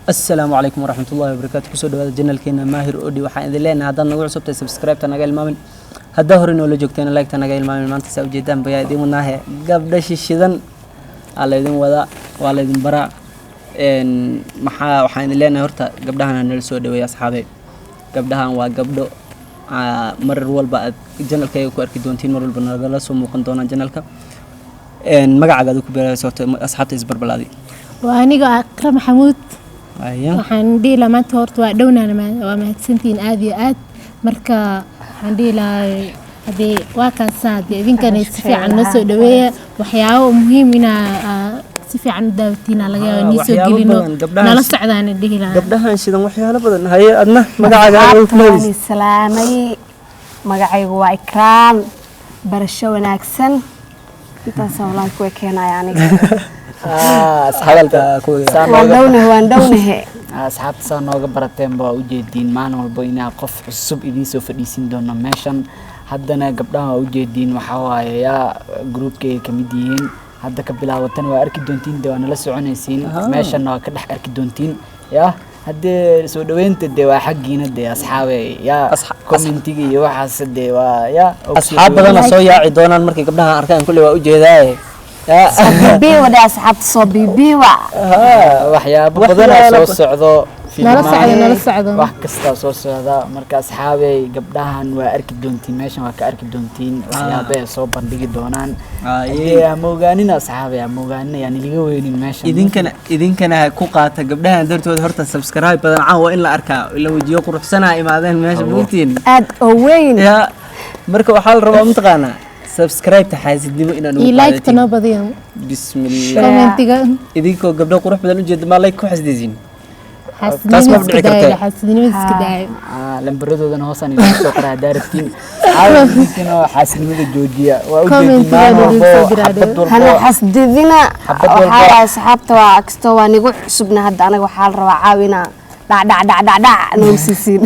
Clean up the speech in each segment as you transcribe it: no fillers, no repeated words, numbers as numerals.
Asalaamu calaykum waraxmatullahi wabarakaatu. Kusoo dhawaada channelkeena Maahir Odi. Waxaan idin leenahay, haddaad nagu cusubtahay, subscribe-ta naga ilmaamin. Haddaa hore noola joogtayna, like-ta naga ilmaamin. Maanta saa ujeedaan bayaa idiin wadnaahe, gabdha shishidan aa laydin wadaa, waa laydin baraa. Maxaa waxaan idin leenahay? Horta gabdhahan nala soo dhaweeya, asxaabe. Gabdhahan waa gabdho mar walba aad channelkayga ku arki doontiin, mar walba nagala soo muuqan doonaan channelka. Magacaaga aad ku beerayso horta, asxaabta isbarbalaadi. Waa aniga, Aqra Maxamuud. Aya. Waxaan dhihi lahaa maanta horta waa dhownaana, waa mahadsantihiin aad iyo aad. Marka waxaan dhihi lahaa, haddee waa kaasaa, dee idinkana si fiican noo soo dhaweeya. Waxyaabo muhiim inaa si fiican u daawatiina laga yaaba, nii soo waxyaabo gelino. Badan, gabdhahan nala socdaana dhihi lahaa. Gabdhahan shidan waxyaalo badan haye. Adna magacaaga aad ugu Asxaabta waan kuleedis. Salaamay, magacaygu waa Ikraan. Barasho wanaagsan. Intaasa walaahi kuwa keenaya aniga. Hadalka ku Waan dhownahe, waan dhownahe. Asxaabta, saa nooga barateenba, waa ujeediin maalin walba inaa qof cusub idiin soo fadhiisin doono meeshan. Haddana gabdhaha waa ujeediin, waxaa waaye yaa groupkayga kamid yihiin. Hadda ka bilaawatan waa arki doontiin, de waa nala soconaysiin, meeshanna waa ka dhex arki doontiin. Yaa haddee soo dhaweynta dee waa xaggiina dee, asxaabe, yaa commentiga iyo waxaas dee waa yaa Asxaab badan oo soo yaaci doonaan markay gabdhahan arkaan kulley waa ujeedaaye. Soo bibiiwa dhe, asxaabta, soo bibiiwa. Waxyaabo badanaa soo socdo. Nala socdo, Filmaan, nala socdo. Wax kastaa soo socda. Marka asxaabey, gabdhahan waa arki doontiin, meeshan waa ka arki doontiin waxyaaba ay soo bandhigi doonaan. Haddee ama ogaanina, asxaabey, ama ogaanina, yaan iliga weynin meeshan. Idinkana ha ku qaata gabdhahan dartood horta subscribe badan. Caan waa in la arkaa ila wejiyo quruxsanaa imaadeen meesha, buugtiin. Aad oo weyn. Ya, marka waxaa la rabaa, mataqaanaa, subscribe-ta xaasidnimo inaan ugu Iyo like-ta qaadatiin. Noo badiyo. Bismillah. Commentiga. Idinkoo gabdho qurux badan ujeeda maa like ku xasdaysiin? Xaasidnimada Taas ma iska dhici daayo. kartee. Xaasidnimada iska daayo. Lambaradoodan hoosaan idinku soo qoraa haddaa rabtiin. Caawa idinkan oo xaasidnimada joojiya, waa ujeedin Commentiga maalin idin walbo soo diraa. Xabad Hana walbo xasdidina. Xabad waxaa walba. Waaye asxaabta, waa kastoo waa nigu cusubna hadda. Anaga waxaa la rabaa caawina dhac dhac dhac dhac dhac noogu siisiin.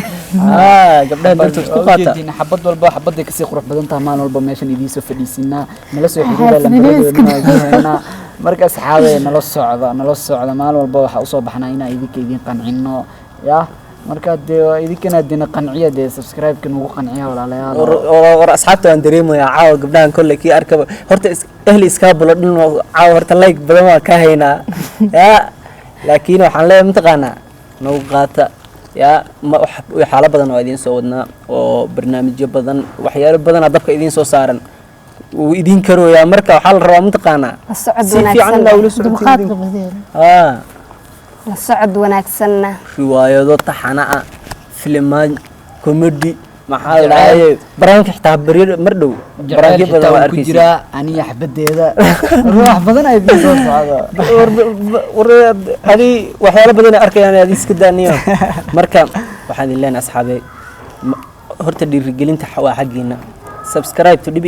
Gabdhaha dartood ku waa qaata. Ujeedin xabad walba xabaday kasii qurux badan tahay. Maalin walba meeshan idiin soo fadhiisinaa, nala soo xiriira. Xaasidnimada iska Lambaradooda waa idiin. Marka asxaabe, nala socda, nala socda. Maalin walba waxaa usoo baxnaa inaan idinka idiin qancino. Ya, marka dee waa idinkana dina qanciya dee, subscribe-ka nagu qanciya, walaalayaal. War asxaabta, waan dareemayaa caawa gabdhahan kolley kii arkaba horta ehli iskaabulo dhan caawa horta like badan waa ka haynaa. Ya, laakiin waxaan leeyahay, mataqaanaa, nagu qaata. Ya, ma waxyaalo badan oo idiin soo wadnaa oo barnaamijyo badan, waxyaalo badanaa dabka idiin soo saaran wuu idiin karooyaa. Marka waxaa la rabaa, mataqaanaa, La socod si fiican wanaagsan. inaa ula socotiin Dulqaadka idinku. badiyo. La socod wanaagsanna. Riwaayado taxana ah, filimaan comedy, maxaa la dhahaye, baraanka xitaa baryo mar dhow Jacayl baraanyo badan xitaa waa wuu ku arkaysa. Jiraa aniga xabadeeda wax badan ay idiin soo socdo. War adi waxyaalo badan ay arkayaan, aad iska daaniyo. Marka waxaan idin leenahay, asxaabe, horta dhiirigelinta waa xaggiina, subscribe to dhib.